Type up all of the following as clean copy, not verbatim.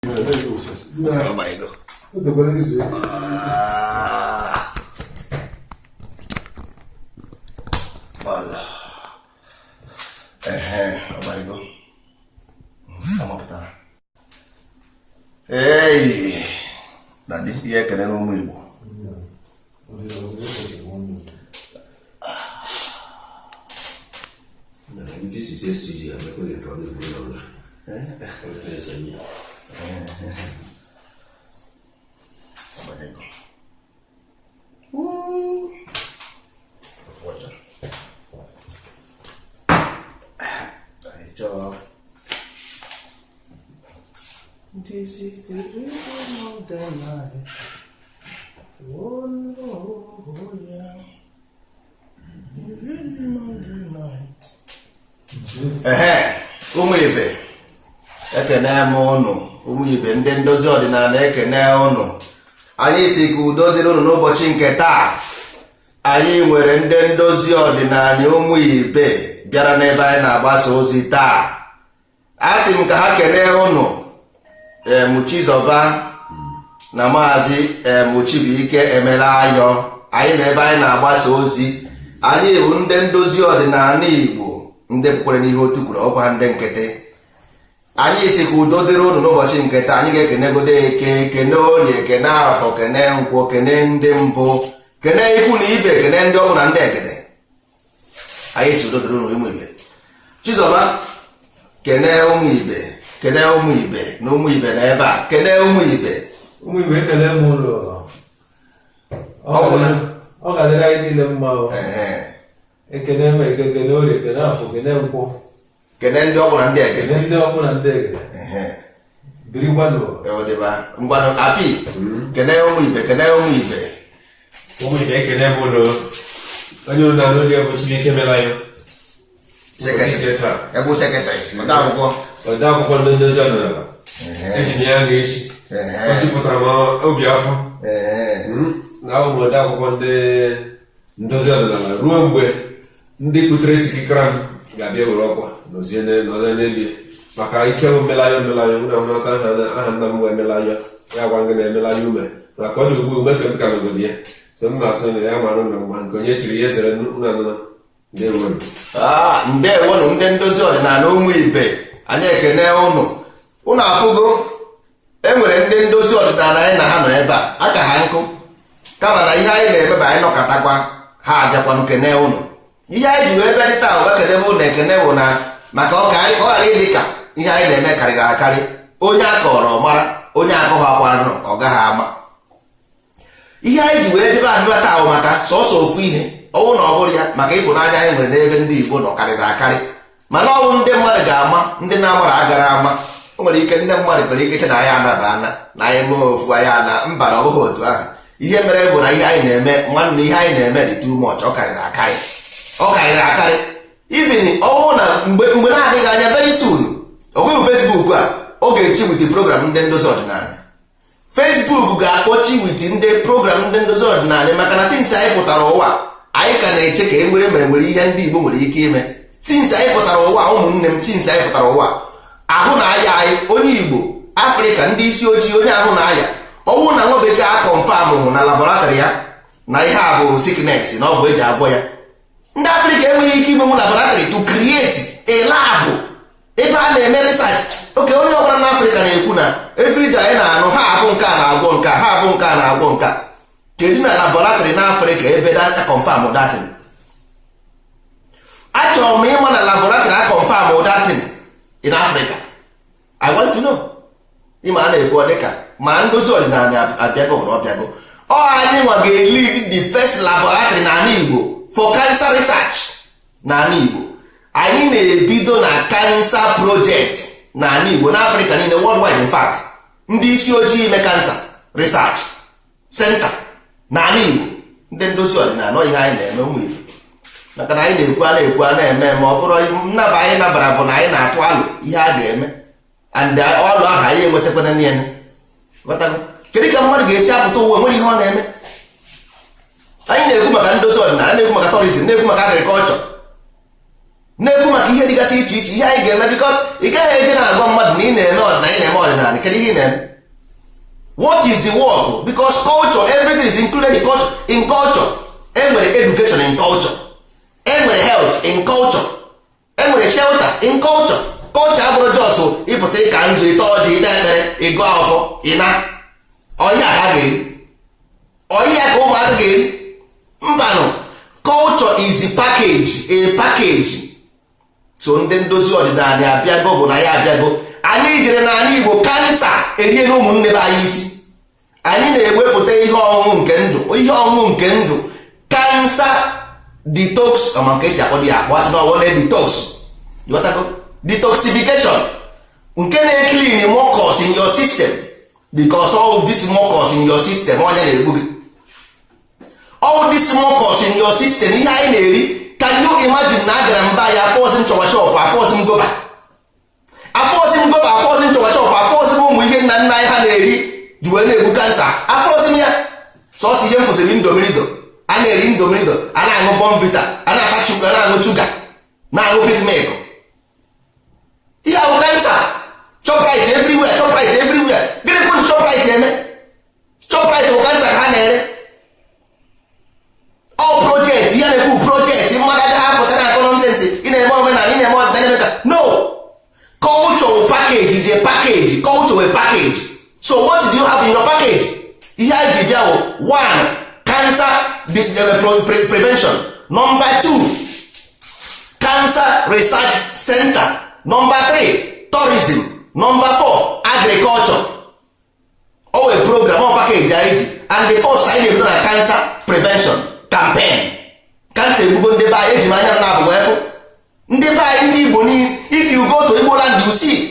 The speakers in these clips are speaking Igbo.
Ọbanyego. Ah. Wala. Ehe, ọbanyego. Amapụta. Hey, daddy, ihe ekele n'ụmụ Igbo. Ọbanyego. Woo. Ọjọọ. Anyị chọọ. This is the rhythm of the night. Oh, no, oh, yeah. The rhythm of the night. Ehe, ụmụ ibe, ekene m ụnụ, ụmụ ibe ndị ndozi ọdịnala ekene ụnụ. Anyị si ka udo dịrị ụnụ n'ụbọchị nke taa. Anyị nwere ndị ndozi ọdịnala ụmụ ibe bịara n'ebe anyị na-agbasa ozi taa. A sị m ka ha kelee ụnụ Chizọba na maazị Chibuike Emelayọ. Anyị na ebe anyị na-agbasa ozi, anyị bụ ndị ndozi ọdịnala Igbo, ndị kwekwere n'ihe otu kwuru, ọkwa ndị nkịtị. Anyị si ka udo dịrị ụnụ n'ụbọchị nke taa. Anyị ga-ekenegodo eke, kene orie, kene afọ, kene nkwọ, kene ndị mbụ, kene ikwu na ibe, kene ndị ọbụ na ndị egede. Anyị si udo dịrị ụnụ, ụmụ ibe. Chizọba, kene ụmụ ibe, kene ụmụ ibe na ụmụ ibe na ebe a, kene ụmụ ibe. Ụmụ Igbo, ekele m ụlọ. Ọ bụ na- Ọ ga-adịrị anyị niile mma o. Ehe. Ekene m eke, kene orie, kene afọ, kene nkwọ, kene ndị ọbụ na ndị egede. Kene ndị ọkpụ na ndị egede. Ehe. Birikwanụ. Ọdịba ngwanụ api, kene ụmụ ibe, kene ụmụ ibe. Ụmụ Igbo, ekele m ụlọ. Onye ụlọ na n'oge bụ Chibuike Emelayọ. Secretary. Nke taa. Ebe secretary ode akwụkwọ. Ode akwụkwọ ndị ndozi ọdịnala. Eji m ya na-echi. O jupụtara m obi afọ. Na abụ m ode akwụkwọ ndị ndozi ọdịnala ruo mgbe ndị kputere sikikara m ga-abịa were ọkwa nọzie n'elu ya. Maka ike bụ Emelayọ Emelayọ nwere ahụ ọsọ aha nna m bụ Emelayọ, ya gwa gị na Emelayọ ume maka ọ dị ugbu ume ka m ka nọgodi ya so m na-asị na ya mara na mgba nke onye chiri ya zere nna nna. Ndewonu. Ah, ndewonụ ndị ndozi ọdịnala ụmụ ibe, anyị ekene ụnụ. Ụnụ afụgo e nwere ndị ndozi ọdịnala anyị na ha nọ ebe a, aka ha nkụ, kama na ihe anyị na-eme bụ anyị nọkọtakwa ha abịakwanụ kene ụnụ. Ihe anyị ji wee bịa dị taa wee kedebe ụnụ ekene bụ na maka ọ ka anyị ọ ghara ịdị ka ihe anyị na-eme karịrị akarị. Onye akọrọ ọ mara, onye akọghị akwaranụ ọ gaghị ama. Ihe anyị ji wee debe adịba taa bụ maka sọsọ ofu ihe, ọnwụ na ọ bụrụ ya maka ịfụnanya anyị nwere n'ebe ndị Igbo nọ karịrị akarị. Mana ọ bụ ndị mmadụ ga-ama, ndị na-amara agara ama. O nwere ike ndị mmadụ nwere ike che na anyị anaba ana na anyị mee ofu anyị ana mba, na ọ bụghị otu ahụ. Ihe mere bụ na ihe anyị na-eme, nwanne, ihe anyị na-eme dị too much, ọ karịrị akarị, ọ karịrị akarị. Even ọnwụ na mgbe na-adịghị anya, very soon, ọ bụghị Facebook a ọ ga-echi with program ndị ndozi ọdịnala. Facebook ga-akpọchi with ndị program ndị ndozi ọdịnala, maka na since anyị pụtara ụwa, anyị ka na-eche ka e nwere ma enwere ihe ndị Igbo nwere ike ime. Since anyị pụtara ụwa, ụmụnne m, since anyị pụtara ụwa, ahụ na-aya anyị, onye Igbo, Afrịka, ndị isi ojii, onye ahụ na-aya ọnwụ na nwa bekee a confirm hụ na laboratory ya na ihe a bụ sickness na ọgwụ eji agwọ ya. Ndị Afrịka enweghị ike inwenwu laboratory to create a lab ebe a na-eme research. Oke onye ọbụla n'Afrịka na-ekwu na everyday anyị na-anụ ha abụ nke a na-agwọ nke a, ha abụ nke a na-agwọ nke a. Kedu na laboratory n'Afrịka ebe data confirm datin? Achọrọ m ịma na laboratory a confirm datin in Africa. I want to know. Ịma a na-ekwu ọ dịka mana ndozi ọdịnala abịago na ọbịago. Ọ anyị nwa ga-lead the first laboratory n'ala Igbo for cancer research. N'ala Igbo anyị na-ebido na cancer project n'ala Igbo, n'Africa niile, worldwide in fact. Ndị isi ojii ime cancer research center n'ala Igbo, ndị ndozi ọdịnala, ọ ihe anyị na-eme, ụmụ Igbo. Maka na anyị na-ekwu a na-ekwu a na-eme, ma ọ bụrụ nnaba anyị nabara bụ na anyị na-atụ alụ ihe a ga-eme and ọlụ ahụ anyị enwetakwana ya. Ghọtago? Kedu ka mmadụ ga-esi apụta ụwa nwere ihe ọ na-eme? Anyị na-ekwu maka ndozi ọdịnala, na-ekwu maka tourism, na-ekwu maka agriculture. Na-ekwu maka ihe dịgasị iche iche, ihe anyị ga-eme, because ị gaghị eje na-agwa mmadụ na ị na-eme ọdịnala, ị na-eme ọdịnala. Kedu ihe ị na-eme? What is the work? Because culture, everything is included in culture. In culture, enwere education, in culture enwere health, in culture enwere shelter, in culture. Culture abụrụ just ịpụta ịka nzu, ịta ọjị, ikpe ekpere, ịgụ afọ, ịna ọhịa ka a ga-eri, ọhịa ka ụmụaka ga-eri. Mbanụ, culture is a package, a package. So ndị ndozi ọdịnala abịago, bụ na ya abịago. Anyị jere n'ala Igbo, cancer erie na ụmụnne be anyị isi. Anyị na-ewepụta ihe ọṅụṅụ nke ndụ, ihe ọṅụṅụ nke ndụ, cancer detox. Ọma nke esi akpọ dị ya akpọ, asị na ọwụ na detox. Ịghọtago? Detoxification nke na-eclean mucus in your system, because all this mucus in your system, onye na-egbu gị, all this mucus in your system, ihe anyị na-eri. Can you imagine na agara mba ya, afọzi m chọwa shop, afọzi m gova, afọzi m gova, afọzi m chọwa shop, afọzi m ụmụ ihe nna nna anyị ha na-eri ji wee na-egbu cancer, afọzi m ya. Sọsọ ihe m fụsịrị, Indomie. A na-eri Indomie, a na-aṅụ Bournvita, a na-ata shuga, na-aṅụ shuga, na-aṅụ Peak Milk. Ihe ahụ cancer. Shoprite everywhere, Shoprite everywhere. Gịnị kwụ Shoprite eme? Shoprite bụ cancer ka ha na-ere. Ọ project ya na-ekwu, project mmadụ agaghị apụta na akọ nonsense. Ị na-eme omenala, ị na-eme ọdịnala, eme ka no culture. Package is a package. Culture, a package. So what do you have in your package? Ihe anyị ji bịa bụ one, cancer prevention. Number two, cancer research center. Number three, tourism. Number four, agriculture. O wee program ọ package anyị ji, and the first anyị na-ebido na cancer prevention campaign. Cancer egbugo ndị be anyị. Eji m anya m na-abụghị efu ndị be anyị, ndị Igbo niile. If you go to Igbo land, you see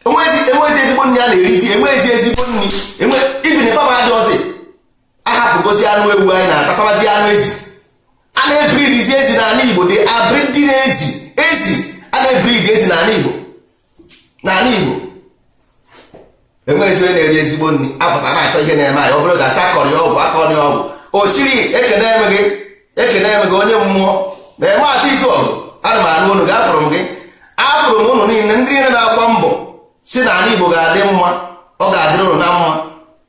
enwezi ezigbo nri a na-eri ti, enwezi ezigbo nri. Even farm adịghịzi. Ahapụgozi anụ ewu anyị na-atatabazi anụ ezi. A na-ebreedizi ezi n'ala Igbo. Dị abreeding ezi, ezi a na-ebreed ezi n'ala Igbo. N'ala Igbo enweghịzi onye na-eri ezigbo nri. Apụta na-achọ ihe na-eme anyị. Ọ bụrụ gasị akọrọ ya ọgwụ, akọrọ ya ọgwụ osiri. Ekene eme gị, ekene eme gị, onye mmụọ na maazị izu ọgụ. Ana m anụ unu gị, afụrụ m gị, afụrụ m unu niile, ndị niile na-agba mbọ si na ala Igbo ga-adị mma. Ọ ga-adịrị unu na mma.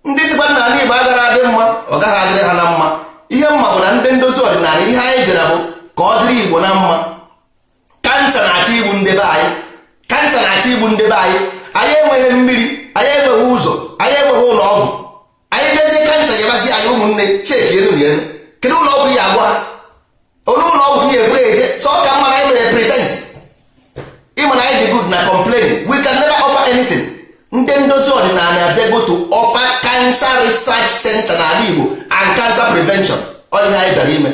Ndị sikwa na ala Igbo agaghị adị mma, ọ gaghị adịrị ha na mma. Ihe mma bụ na ndị ndozi ọdịnala, ihe anyị bịara bụ ka ọ dịrị Igbo na mma. Cancer na-achọ igbu ndị be anyị. Cancer na-achọ igbu ndị be anyị. Anyị enweghị mmiri, anyị enweghị ụzọ, anyị enweghị ụlọ ọgwụ. Anyị mezie, cancer yabasị anyị. Ụmụnne, cheki elu na elu. Kedu ụlọ ọgwụ ya agwa ha? Onye ụlọ ọgwụ ya ebu eje? Sọ ka mma na anyị mere prevent. Ịma na anyị dị good na complaining, we can never offer anything. Ndị ndozi ọdịnala abịago to offer cancer research center n'ala Igbo and cancer prevention. Ọ ihe anyị bịara ime,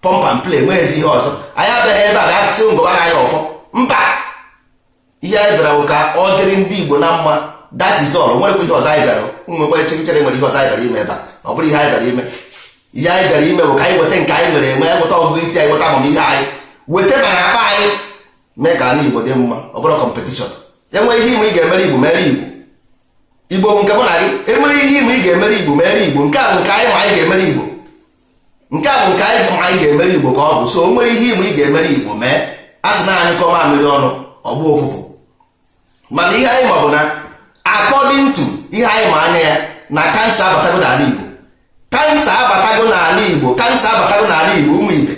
pump and play. Enweghịzi ihe ọzọ. Anyị abịaghị ebe a ga-atị ngọbara anyị ọfọ. Mba, ihe anyị bịara bụ ka ọ dịrị ndị Igbo na mma. That is all. Nwerekwa ihe ọzọ anyị bịara nwekwa echekichere? Nwere ihe ọzọ anyị bịara ime ebe a? Ọ bụrụ ihe anyị bịara ime, ihe anyị bịara ime bụ ka anyị weta nke anyị nwere enwe, weta ọgụgụ isi anyị, weta amamihe anyị, weta mana akpa anyị, mee ka ala Igbo dị mma. Ọ bụrụ competition, enwere ihe ime ị ga-emere Igbo, mere Igbo. Igbo bụ nke mụ na gị. Enwere ihe ime ị ga-emere Igbo, mere Igbo. Nke a bụ nke anyị ma anyị ga-emere Igbo. Nke a bụ nke anyị ma anyị ga-emere Igbo ka ọ bụ. So o nwere ihe ime ị ga-emere Igbo, mee. A sị na anyị kọọ mamịrị ọnụ, ọ bụ ụfụfụ. Mana ihe anyị ma bụ na according to ihe anyị ma anya ya na cancer abatago n'ala Igbo. Cancer abatago n'ala Igbo. Cancer abatago n'ala Igbo. Ụmụ ibe,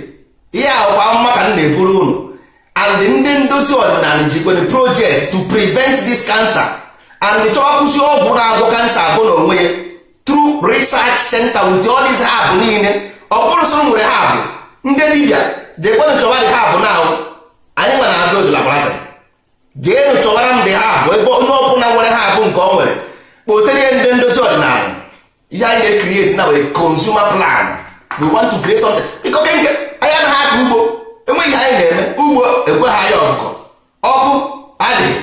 ihe ahụkwa mma ka m na-eburu unu. And ndị ndozi ọdịnala jikwere project to prevent this cancer and chọọ kwụsị ọgwụ na-agwọ cancer agwụ n'onwe ya through research center with all these herb niile. Ọ bụrụ sọ nwere herb, ndị dibịa jekwenụ chọwa the herb. Na ahụ anyị nwe na build laboratory. Jeenụ chọwara m the herb. Ebe onye ọbụla nwere herb nke ọ nwere, kpotere ndị ndozi ọdịnala. Ihe anyị na-ecreate na a consumer plan. We want to create something because nke anyị anaghị akọ ugbo, enweghị ihe anyị na-eme ugbo, ekweghị anyị ọkụkọ, ọkụ adịghị,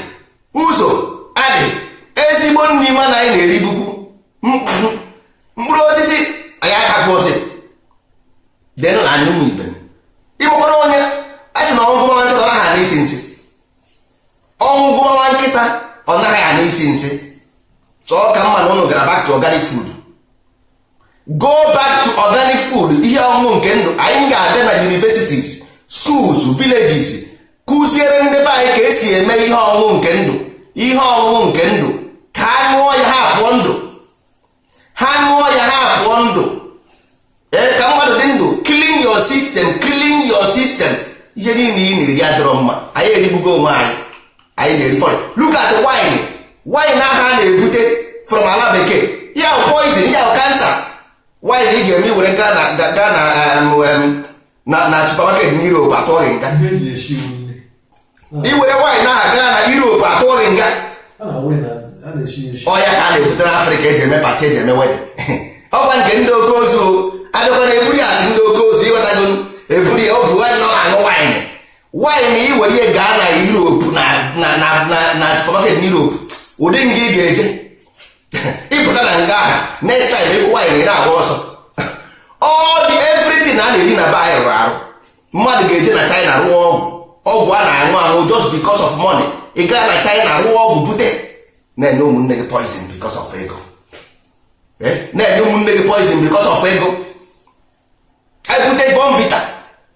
ụzọ adịghị, ezigbo nri nwa na anyị na-eribukwu mkpụrụ osisi anyị akapụ osi denụ na anyị. Ụmụ ibe, ịgbakwara onye a sị na ọngụ nwa nkịta, ọ naghị ana isi nsị. Ọngụ nwa nkịta, ọ naghị ana isi nsị. Chọọ ka mma na ụnụ gara back to organic food. Go back to organic food, ihe ọṅụṅụ nke ndụ. Anyị ga-abịa na universities, schools, villages. Kụziere ndị be anyị ka esi eme ihe ọṅụṅụ nke ndụ, ihe ọṅụṅụ nke ndụ, ka ha ṅụọ ya ha pụọ ndụ, ha ṅụọ ya ha pụọ ndụ. Ee, ka mmadụ dị ndụ. Clean your system, clean your system. Ihe niile ị na-eri adịrọ mma. Anyị erigbugo onwe anyị. Anyị na-eri foreign. Look at wine. Wine ahụ a na-ebute from ala bekee, ya bụ poison, ya bụ cancer. Wine ị ga-eme were gaa na gaa na na supermarket na Europe, atụọ gị nga. Ihe eji esi nri. Iwere wine ahụ gaa na Europe, atụọ gị nga. A na-awụ na a na-esi esi. Ọya ka a na-ebute n'Afrịka eji eme party, eji eme wedding. Ọkwa nke ndị oke ozu abịakwa na eburu ya asị ndị oke ozu. Ịghọtago? Eburu ya, ọ bụ nọ aṅụ wine. Wine i were ya gaa na Europe, na supermarket na Europe, ụdị nga ị ga-eje ịpụta na nga ahụ. Next time ịfụ wine, ị na-agba ọsọ. All the everything a na-eri na be anyị rụrụ arụ. Mmadụ ga-eje na China rụọ ọgwụ, ọgwụ a na-aṅụ aṅụ, just because of money. Ị gaa na China rụọ ọgwụ bute, na-enye ụmụnne gị poison because of ego. Na-enye ụmụnne gị poison because of ego. Ebute Bournvita,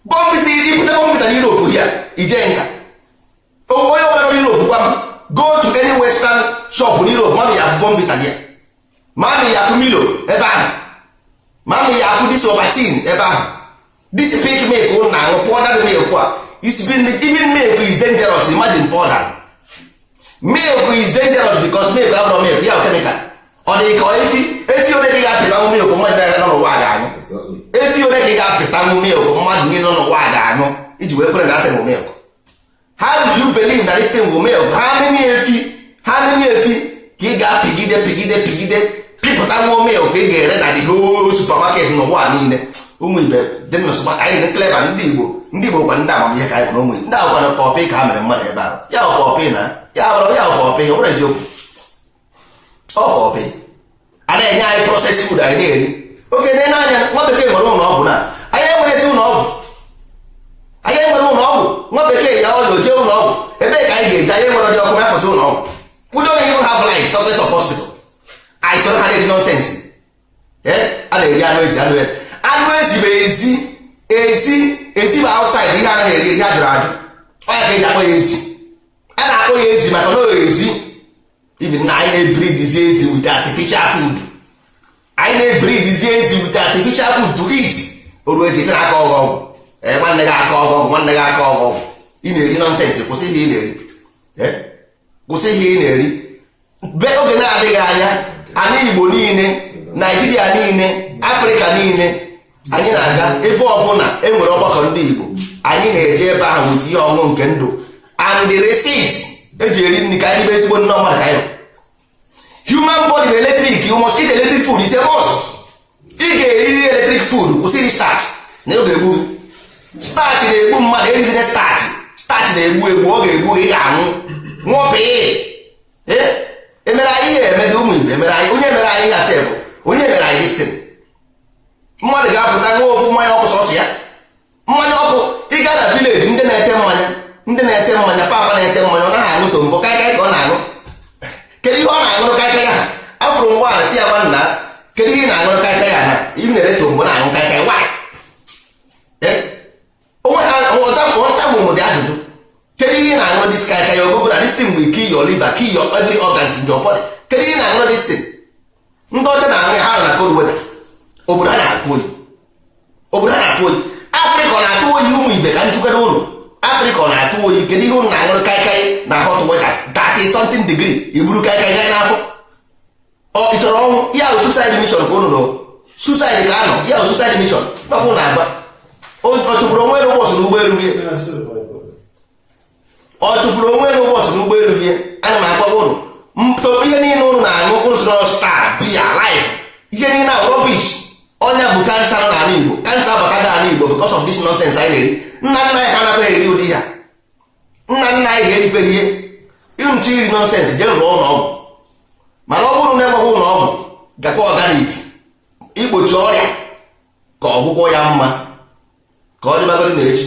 Bournvita, ibute Bournvita na Europe ya, ije nga. Onye ọbụla nọ n'Europe, gwa m, go to any western shop na Europe, mami ya afụ Bournvita there, mami ya afụ Milo ebe ahụ, mami ya afụ this Ovaltine ebe ahụ, this Peak milk ụnụ na-aṅụ, powdered milk a. Even milk is dangerous, imagine powdered milk is dangerous, because milk abụrụ milk ya bụ chemical. Ọ dị ka efi. Efi ole ka ị ga-apịtanwu milk mmadụ nọ n'ụwa ga-aṅụ? Efi ole ka ị ga-apịtanwu milk mmadụ niile nọ n'ụwa ga-aṅụ iji wee kwere na that thing milk? How do you believe na this thing will milk? How many efi, how many efi ka ị ga-apịgide, pịgide, pịgide, pịpụta nwa milk ị ga-ere na the whole supermarket n'ụwa niile? Ụmụ ibe dị nnọsọ, anyị dị clever. Ndị Igbo, ndị Igbo kwa ndị amamihe ka anyị bụ na ụmụ Igbo. Ndị akwụkwọ pọpị ka ha mere mmadụ ebe ahụ. Ya bụ pọpị na ya bụrụ, ya bụ pọpị. Ọ bụrụ eziokwu, ọ pọpị a na-enye anyị processed food anyị na-eri. Oke na anya nwa bekee nwere ụlọ ọgwụ na anyị enweghịzi ụlọ ọgwụ. Anyị enwere ụlọ ọgwụ. Nwa bekee ya ọzọ jee ụlọ ọgwụ, ebee ka anyị ga-eje? Anyị enwere dị ọkụ mafọzi ụlọ ọgwụ. We don't even have light, talk less of hospital. Anyị soro ha na-eri nonsense. A na-eri anụ ezi, anụ ezi, anụ ezi bụ ezi, ezi, ezi bụ outside. Ihe anaghị eri, ihe a jụrụ ajụ, ọ ya ka eji akpọ ya ezi. A na-akpọ ya ezi maka na ọ ezi. Even na anyị na-ebreedizi ezi with artificial food. Anyị na-ebreedizi ezi with artificial food to eat. Oru eji isi na aka ọgọ ọgwụ. Ee, nwanne gị aka ọgọ ọgwụ, nwanne gị aka ọgọ ọgwụ. Ị na-eri nonsense. Kwụsị ihe ị na-eri. Kwụsị ihe ị na-eri. Be oge na-adịghị anya, ala Igbo niile, Naijiria niile, Afrịka niile, anyị na-aga ebe ọbụla e nwere ọgbakọ ndị Igbo. Anyị na-eje ebe ahụ with ihe ọṅụṅụ nke ndụ and the receipt eji eri nri, ka anyị bụ ezigbo nne ọmmadụ ka anyị bụ. Human body bụ electric. You must eat electric food, is a must. Ị ga-eriri electric food. Kwụsị iri starch na ọ ga-egbu gị. Starch na-egbu mmadụ. Erizina starch. Starch na-egbu egbu, ọ ga-egbu gị. Ị ga-anwụ nwụọ pịị. Emere anyị ihe eme gị, ụmụ Igbo? Emere anyị, onye mere anyị ihe asef, onye mere anyị this thing? Mmadụ ga-apụta ṅụọ ofu mmanya ọkụ, sọsọ ya mmanya ọkụ. Ị gaa na village, ndị na-ete mmanya, ndị na-ete mmanya, papa na-ete mmanya, ọ naghị aṅụ tombo, kaikai ka ọ na-aṅụ. Kedu ihe ọ na-aṅụrụ kaikai ha? Afụrụ ngwa ala si ya gwa nna, kedu ihe ị na-aṅụrụ kaikai ha na ị na-ere tombo, na-aṅụ kaikai? Why? Onwe ha ọta dị ajụjụ. Kedu ihe ị na-aṅụrụ this kaikai? Ogogoro, this thing will kill your liver, kill your every organs in your body. Kedu ihe ị na-aṅụrụ this thing? Ndị ọcha na-aṅụ ya, ha nọ na cold weather. Obodo ha na-akụ oyi, obodo ha na-atụ oyi. Afrịka ọ na-atụ oyi? Ụmụ ibe, ka nchukwere ụnụ, Afrịka ọ na-atụ oyi? Kedu ihe ụnụ na-aṅụrụ kaikai na hot weather, 30 something degree? Iburu kaikai gaa n'afọ, ọ ị chọrọ ọnwụ ya bụ suicide mission ka ụnụ nọ. Suicide ka anọ ya bụ suicide mission. Gbapụ na-agba. Ọ chụpụrụ onwe ya n'ụbọchị n'ụgbọelu gị. Ọ chụpụrụ onwe ya n'ụbọchị n'ụgbọelu gị. Ana m agwa ụnụ ntọ, ihe niile ụnụ na-aṅụ, ụnụ sị na Star beer, Life, ihe niile na rubbish. Ọnya bụ cancer nọ n'ala Igbo. Cancer abatago ala Igbo because of this nonsense anyị na-eri. Nna nna anyị ha anaghị eri ụdị ya. Nna nna anyị ha erikweghị ihe ịnụcha iri nonsense. Jee rụọ ụlọ ọgwụ, mana ọ bụrụ na enweghị ụlọ ọgwụ, gakwa organic igbochi ọrịa ka ọgwụgwọ ya mma, ka ọ dịbagoro na echi.